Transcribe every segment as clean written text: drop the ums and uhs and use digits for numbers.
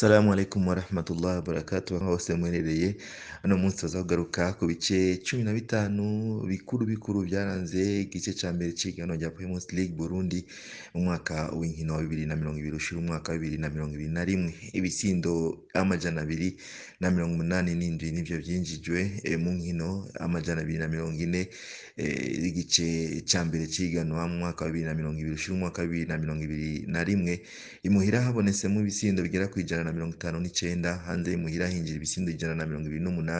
Assalamu alaikum warahmatullahi wabarakatuh, aho hose muherereye. Uno munsi tuza kugaruka ku bice 15 bikuru bikuru vyaranze igice ca mbere c'ihiganwa rya Primus League Burundi mu mwaka w'inkino wa 2020 ushira umwaka wa 2021. Ibitsindo 287 nivyo vyinjijwe mu nkino 240 y'igice ca mbere c'ihiganwa mu mwaka wa 2020 ushira umwaka wa 2021. Imuhira habonetsemwo ibitsindo bigera kw'159, hanze y'imuhira hinjira ibitsindo 128.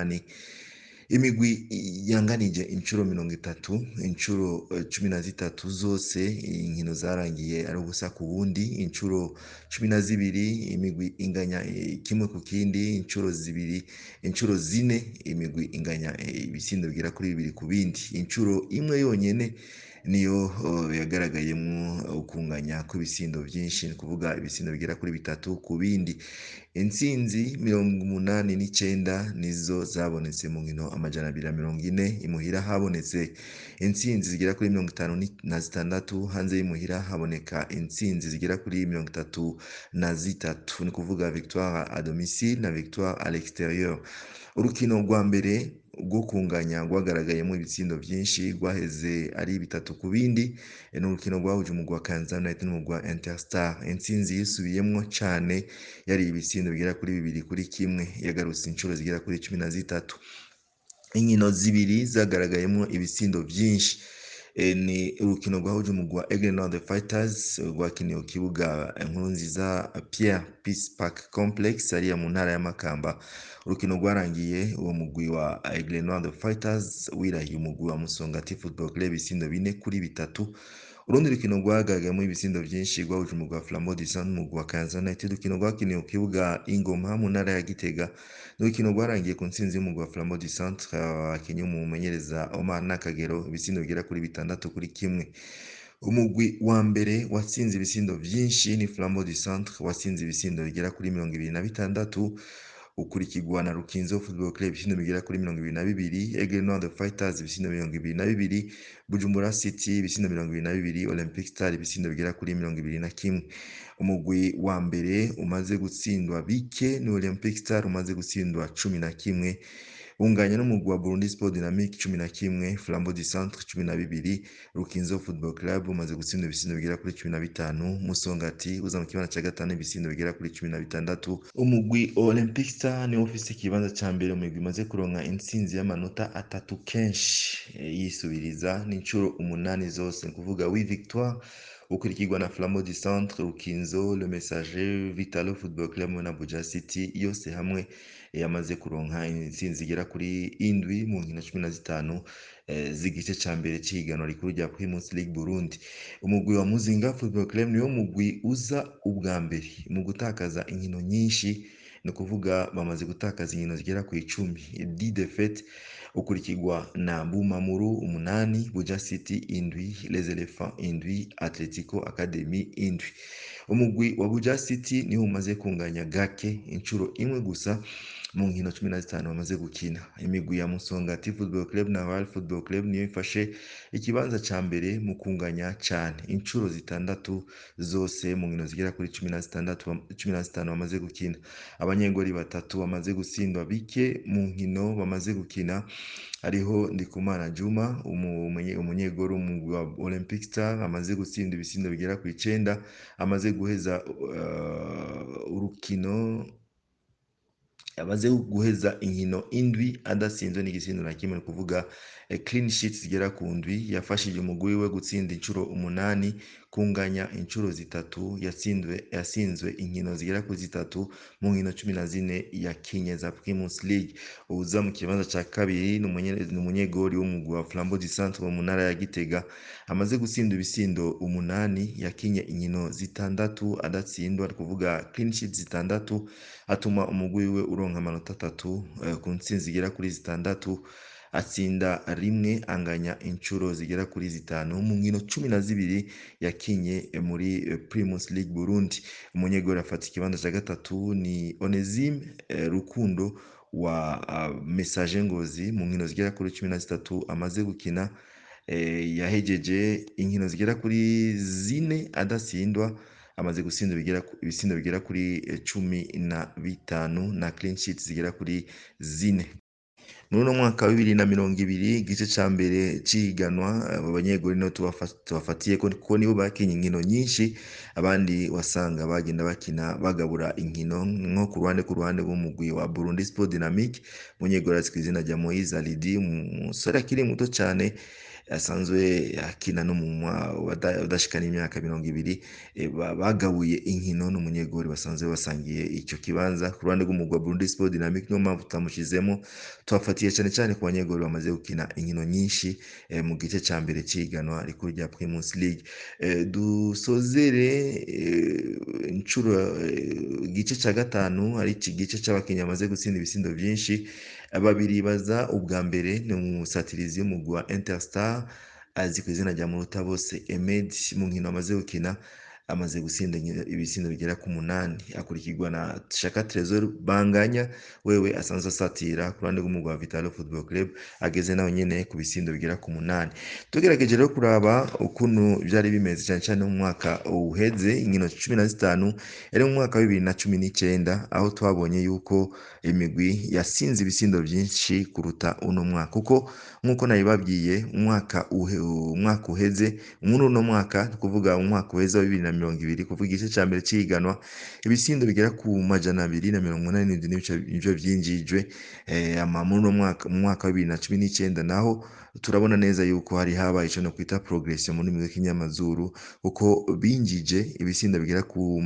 Imigwi yanganije incuro 30, incuro 13 zose inkino zarangiye ari ubusa ku bundi, incuro 12 imigwi inganya kimwe ku kindi, incuro zibiri, incuro zine imigwi inganya ibitsindo bigera kuri bibiri ku bindi. Incuro imwe yonyene niyo yagaragayemwo ukunganya kw'ibitsindo vyinshi, ni kuvuga ibitsindo bigera kuri bitatu ku bindi. Intsinzi 89 nizo zabonetse mu nkino 240. Imuhira habonetse intsinzi zigera kuri 56, hanze y'imuhira haboneka intsinzi zigera kuri 33, ni kuvuga victoire à domicile na victoire à l'extérieur. Urukino rwa mbere rwo kunganya rwagaragayemwo ibitsindo vyinshi rwaheze ari bitatu ku bindi, ni urukino rwahuje umugwi wa Kayanza United n'umugwi wa Interstar. Intsinzi yisubiyemwo cane yari ibitsindo bigera kuri 2-1, yagarutse incuro zigera kuri 13. Inkino zibiri zagaragayemwo ibitsindo vyinshi ni urukino rwahuje umugwi wa Aigle Noir the Fighters rwakiniwe ku kibuga Nkurunziza Pierre Peace Park Complex hariya mu ntara ya Makamba. Urukino rwarangiye uwo mugwi wa Aigle Noir the Fighters wirahiye umugwi wa Musongati Football Club ibitsindo 4-3. Urundi rukino rwagaragayemwo ibitsindo vyinshi rwahuje umugwi wa Flambeau du Centre n'umugwi wa Kayanza United, urukino rwakiniwe ku kibuga Ingoma mu ntara ya Gitega. Ni urukino rwarangiye ku ntsinzi y'umugwi wa Flambeau du Centre abakinyi umumenyereza Omar Nakagero ibitsindo bigera kuri 6-1. Umugwi wa mbere watsinze ibitsindo vyinshi ni Flambeau du Centre watsinze ibitsindo bigera kuri 26, ukurikirwa na Rukinzo Football Club ibitsindo bigera kuri 22, Aigle Noir the Fighters ibitsindo 22, Bujumbura City ibitsindo 22, Olympic Star ibitsindo bigera kuri 21. Umugwi wa mbere umaze gutsindwa bike ni Olympic Star umaze gutsindwa 11, unganya n'umugwi wa Burundi Sport Dynamic 11, Flambeau du Centre 12, Rukinzo Football Club umaze gutsinda ibitsindo bigera kuri 15, Musongati uza mu kibanza ca gatanu ibitsindo bigera kuri 16. Umugwi Olympic Star niwo ufise ikibanza ca mbere mu migwi imaze kuronka intsinzi y'amanota atatu kenshi yisubiriza n'incuro 8 zose, ni kuvuga huit victoire, ukurikirwa na Flambeau du Centre, Rukinzo, Le Messager, Vitalo Football Club na Buja City, yose hamwe yamaze kuronka intsinzi igera kuri 7 mu nkino 15 z'igice ca mbere c'ihiganwa rikuru rya Primus League Burundi. Umugwi wa Muzinga Football Club niwo mugwi uza ubwa mbere mu gutakaza inkino nyinshi, ni ukuvuga bamaze gutakaza inkino zigera ku 10, dix défaites, ukurikirwa na Bumamuru 8, Buja City 7, Les Elephants 7, Atletico Academy 7. Umugwi wa Buja City niwo umaze kunganya gake incuro imwe gusa mu nkino 15 bamaze gukina. Imigwi ya Musongati Football Club na Royal Football Club niyo ifashe ikibanza ca mbere mu kunganya cane incuro 6 zose mu nkino zigera kuri 16, 15 bamaze gukina. Abanyegori batatu bamaze gutsindwa bike mu nkino bamaze gukina hariho Ndikumana Juma umunyegori w'umugwi wa Olympic Star amaze gutsinda ibitsindo bigera ku 9, amaze guheza urukino, amaze guheza inkino 7 adatsinzwe n'igitsindo na kimwe, ni kuvuga clean sheet zigera ku 7. Yafashije umugwi wiwe gutsinda incuro 8, kunganya incuro 3, yatsinzwe inkino zigera kuri 3 mu nkino 14 yakinye za Primus League. Uwuza mu kibanza ca kabiri ni umunyegori w'umugwi wa Flambeau du Centre mu ntara ya Gitega, amaze gutsinda ibitsindo 8, yakinye inkino 6 adatsindwa, ni kuvuga clean sheet 6, atuma umugwi wiwe uronka amanota 3 ku ntsinzi zigera kuri 6, atsinda rimwe, anganya incuro zigera kuri 5 mu nkino 12 yakinye muri Primus League Burundi. Umunyegori afata ikibanza ca gatatu ni Onesime Rukundo wa Messager Ngozi mu nkino zigera kuri 13 amaze gukina, yahejeje inkino zigera kuri 4 adatsindwa. Amaze gutsinda ibitsindo bigera kuri 15 na clean sheet zigera kuri 4. Muri uno mwaka wa 2020, igice ca mbere c'ihiganwa, abo banyegori nibo tubafatiyeko kuko nibo bakinye inkino nyinshi. Abandi wasanga bagenda bakina bagabura inkino, nko ku ruhande rw'umugwi wa Burundi Sport Dynamique, umunyegori azwi kw'izina rya Moise Alidi, umusore akiri muto cane asanzwe akina no mu udashikana imyaka 20. Bagabuye inkino n'umunyegori basanzwe basangiye ico kibanza ku ruhande rw'umugwi wa Burundi Sport Dynamique. Niyo mpamvu tutamushizemo, twafatiye cane cane ku banyegori bamaze gukina inkino nyinshi mu gice ca mbere c'ihiganwa rikuru rya Primus League. Dusozere incuro igice ca gatanu, ari igice c'abakinyi bamaze gutsinda ibitsindo vyinshi. Babiri baza ubwa mbere ni umusatirizi w'umugwi wa Interstar azi kw'izina rya Murutabose Emed. Mu nkino amaze gukina amaze gutsinda ibitsindo bigera ku 8. Akurikirwa na Shaka Tresor Banganya, wewe asanzwe asatira ku ruhande rw'umugwi wa Vitalo Football Club, ageze nawe nyene ku bitsindo bigera ku 8. Tugerageje rero kuraba ukuntu vyari bimeze cane cane mu mwaka uheze, inkino 15 yari mu mwaka wa 2019, aho twabonye yuko imigwi yatsinze ibitsindo vyinshi kuruta uno mwaka, kuko nk'uko nabibabwiye umwaka uheze, muri uno mwaka, ni kuvuga umwaka uheze wa 2020, kuvuga igice ca mbere c'ihiganwa, ibitsindo bigera ku 287 nivyo vyinjijwe. Ama muri uno mwaka, mu mwaka wa 2019 naho turabona neza yuko hari habaye ico nokwita progression mu rurimi rw'ikinyamazuru, kuko binjije ibitsindo bigera ku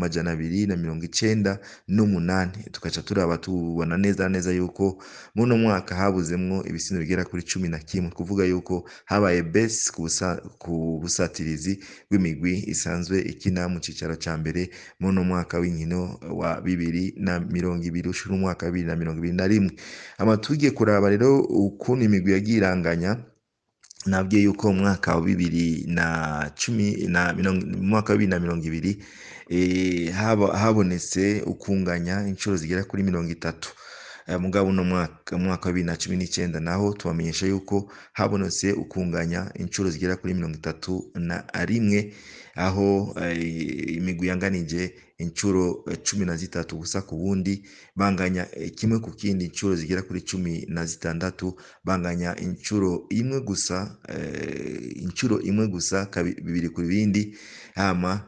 298. Tugaca turaba tubona neza neza yuko muri uno mwaka habuzemwo ibitsindo bigera kuri 11, kuvuga yuko habaye baisse ku busatirizi bw'imigwi isanzwe ikina mu cicaro ca mbere muri uno mwaka w'inkino wa 2020 ushira umwaka wa 2021. Hama tugiye kuraba rero ukuntu imigwi yagiye iranganya, nabwiye yuko mu mwaka wa bibiri na cumi na mirongo, mu mwaka wa 2020 habonetse ukunganya incuro zigera kuri 30. Mugabo uno mwaka, mu mwaka wa 2019 naho tubamenyesha yuko habonetse ukunganya incuro zigera kuri 31, aho imigwi yanganije incuro 13 gusa ku bundi, banganya kimwe ku kindi incuro zigera kuri 16, banganya incuro imwe gusa, incuro imwe gusa, bibiri ku bindi. Hama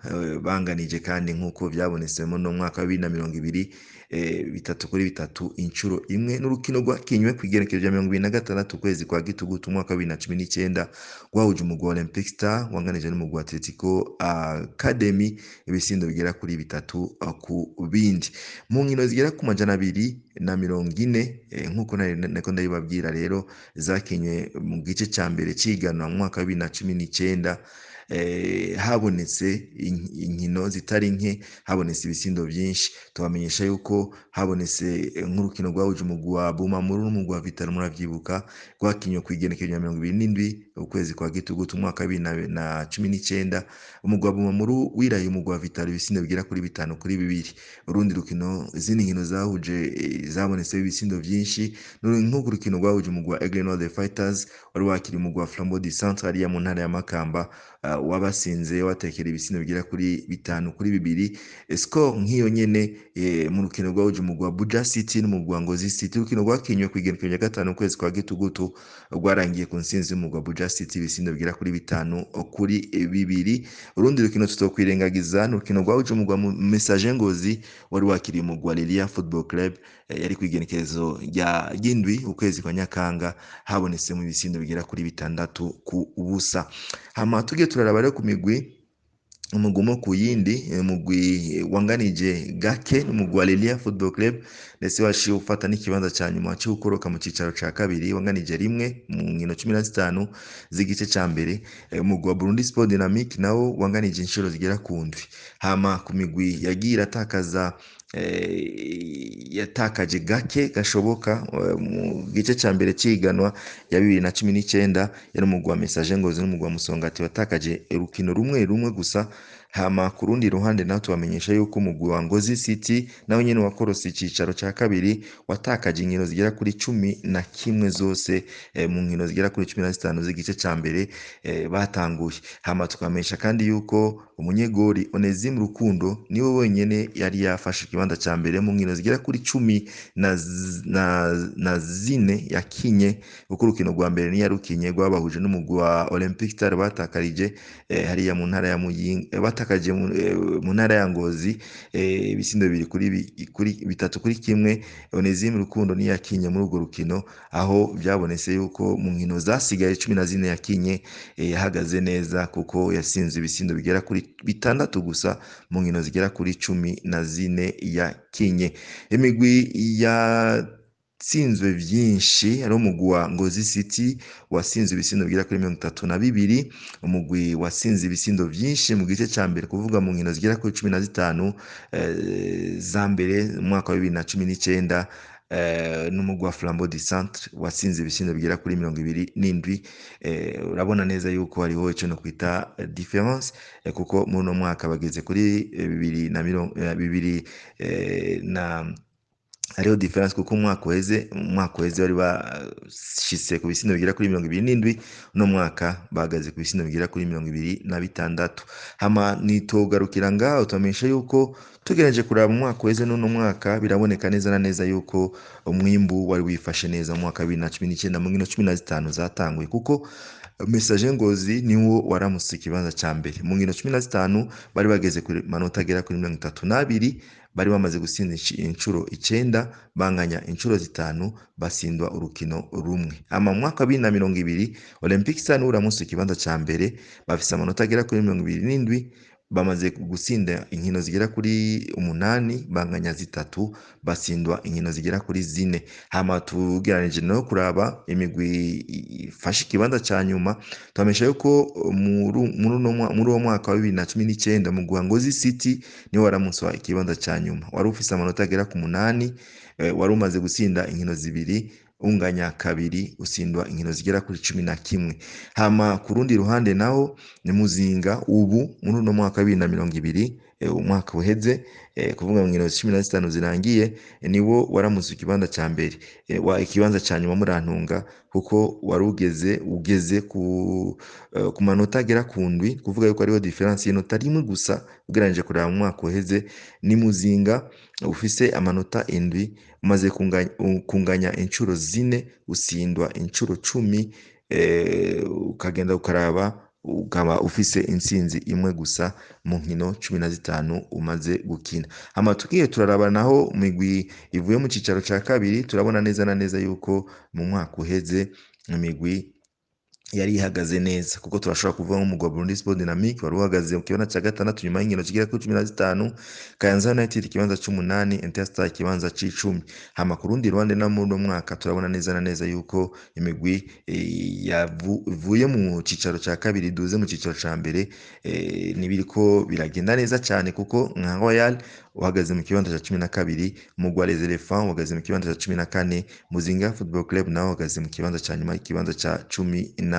banganije kandi nk'uko vyabonetse muri uno mwaka wa 2020, 3 kuri 3 incuro imwe, n'urukino rwakinywe kw'igenekerezo rya 26 ukwezi kwa Gitugutu umwaka wa 2019, rwahuje umugwi wa Olympic Star wanganije n'umugwi wa Atletico Academy ibitsindo bigera kuri 3 ku bindi, mu nkino zigera ku 240, nk'uko nako ndabibabwira rero, zakinywe mu gice ca mbere c'ihiganwa mu mwaka wa 2019. Habonetse inkino zitari nke, habonetse ibitsindo vyinshi. Tubamenyesha yuko habonetse nk'urukino rwahuje umugwi wa Bumamuru n'umugwi wa Vitalo, muravyibuka, rwakinywe kw'igenekerezo rya 27 ukwezi kwa Gitugutu umwaka wa 2019. Umugwi wa Bumamuru wirahiye umugwi wa Vitalo ibitsindo bigera kuri 5 kuri 2. Urundi rukino, izindi nkino zahuje zabonetseho ibitsindo vyinshi, nk'uko urukino rwahuje umugwi wa Aigle Noir the Fighters wari wakiriye umugwi wa Flambeau du Centre hariya mu ntara ya Makamba, wabasinze watekera ibitsindo bigera kuri 5 kuri 2. Score nk'iyo nyene mu rukino rwahuje umugwi wa Buja City n'umugwi wa Ngozi City, urukino rwakinywe kw'igenekerezo rya 5 ukwezi kwa Gitugutu, rwarangiye ku ntsinzi y'umugwi wa Buja City ibitsindo bigera kuri 5 kuri 2. Urundi rukino tutokwirengagiza ni urukino rwahuje umugwi wa Messager Ngozi wari wakiriye umugwi wa Lilia Football Club, yari kw'igenekerezo rya ry'indwi ukwezi kwa Nyakanga, habonetsemo ibitsindo bigera kuri 6 ku busa. Hama tugiye turaraba rero ku migwi, umugwi umwe ku yindi, umugwi wanganije gake n'umugwi wa Lilia Football Club, ndetse waciye ufata n'ikibanza ca nyuma co gukoroka mu cicaro ca kabiri, wanganije rimwe mu nkino 15 z'igice ca mbere. Umugwi wa Burundi Sport Dynamique nawo wanganije inshuro zigera ku ndwi. Hama ku migwi yagiye iratakaza yatakaje gake gashoboka mu gice ca mbere c'ihiganwa ya 2019, yari umugwi wa Messager Ngozi n'umugwi wa Musongati watakaje urukino rumwe rumwe gusa. Hama ku rundi ruhande naho tubamenyesha yuko umugwi wa Ngozi City nawe nyene wakorose icicaro ca kabiri, watakaje inkino zigera kuri 11 zose mu nkino zigera kuri 15 z'igice ca mbere batanguye. Hama tukamenyesha kandi yuko umunyegori Onesime Rukundo niwe wenyene yari yafashe ikibanza ca mbere mu nkino zigera kuri 14 yakinye, kuko urukino rwa mbere niyarukinye rwabahuje n'umugwi wa Olympic Star batakarije hariya mu ntara ya Muyinga, batakaje mu ntara ya Ngozi ibisindo 2 kuri 3-1. Onesime Rukundo niyakinye muri urwo rukino, aho byabonetse yuko mu nkino zasigaye 14 yakinye yahagaze neza, kuko yasinze ibisindo bigera kuri 6 gusa mu nkino zigera kuri 14 yakinye. Imigwi yatsinzwe vyinshi, hari umugwi wa Ngozi City watsinze ibisindo bigera kuri 32, umugwi watsinze ibisindo vyinshi mu gice ca mbere, kuvuga mu nkino zigera kuri 15 za mbere mu mwaka wa 2019, n'umugwi wa Flambeau du Centre watsinze ibisindo bigera kuri 27. Urabona neza yuko hariho ico no kwita difference, kuko muri uno mwaka bageze kuri bibiri na mirongo bibiri na hariho difference, kuko umwaka uheze bari bashitse ku bisindo bigera kuri 27, uno mwaka bahagaze ku bisindo bigera kuri 26. Hama nitogarukira ngaho, tubamenyesha yuko tugerageje kuraba mu mwaka uheze n'uno mwaka, biraboneka neza na neza yuko umwimbu wari wifashe neza mu mwaka wa 2019 mu nkino 15 zatanguye, kuko Messager Ngozi niwo waramutse ikibanza ca mbere mu nkino 15, bari bageze kuri manota agera kuri 32, bari bamaze gutsinda inshuro 9, banganya inshuro 5, basindwa urukino rumwe. Ama mu mwaka wa 2020, Olympic Star niwo uramutse ikibanza ca mbere, bafise amanota agera kuri 27, bamaze gutsinda inkino zigera kuri 8, banganya 3, basindwa inkino zigera kuri 4. Hama tugereranije no kuraba imigwi ifashe ikibanza ca nyuma, tubamenyesha yuko muri uwo mwaka wa 2019 mugwi wa Ngozi City niwo waramutswa ikibanza ca nyuma, wari ufise amanota agera ku 8, wari umaze gutsinda inkino 2, unganya 2, usindwa inkino zigera kuri 11. Hama ku rundi ruhande naho ni Muzinga, ubu muri uno mwaka wa 2020, umwaka uheze, kuvuga mu nkino 15 zirangiye, niwo waramutse ikibanza ca mbere, wa ikibanza ca nyuma murantunga, kuko wari ugeze ku manota agera ku 7, kuvuga yuko hariho difference y'inota rimwe gusa ugereranije kuraba mu mwaka uheze. Ni Muzinga ufise amanota 7, umaze kunganya inshuro 4, usindwa inshuro 10, ukagenda ukaraba ukaba ufise intsinzi imwe gusa mu nkino 15 umaze gukina. Hama tugiye turaraba naho imigwi ivuye mu cicaro ca kabiri, turabona neza na neza yuko mu mwaka uheze imigwi yari ihagaze neza, kuko turashobora kuvuga nk'umugwi wa Burundi Sport Dynamic wari uhagaze mu kibanza ca 6 nyuma y'inkino zigera kuri 15, Kayanza United ikibanza c'umunani, Interstar ikibanza c'icumi. Hama ku rundi ruhande na muri uno mwaka turabona neza na neza yuko imigwi ivuye mu cicaro ca kabiri iduze mu cicaro ca mbere, nibiriko biragenda neza cane, kuko nka Royal uhagaze mu kibanza ca 12, umugwi wa Les Elephants uhagaze mu kibanza ca 14, Muzinga Football Club nawo uhagaze mu kibanza ca nyuma, ikibanza ca 16.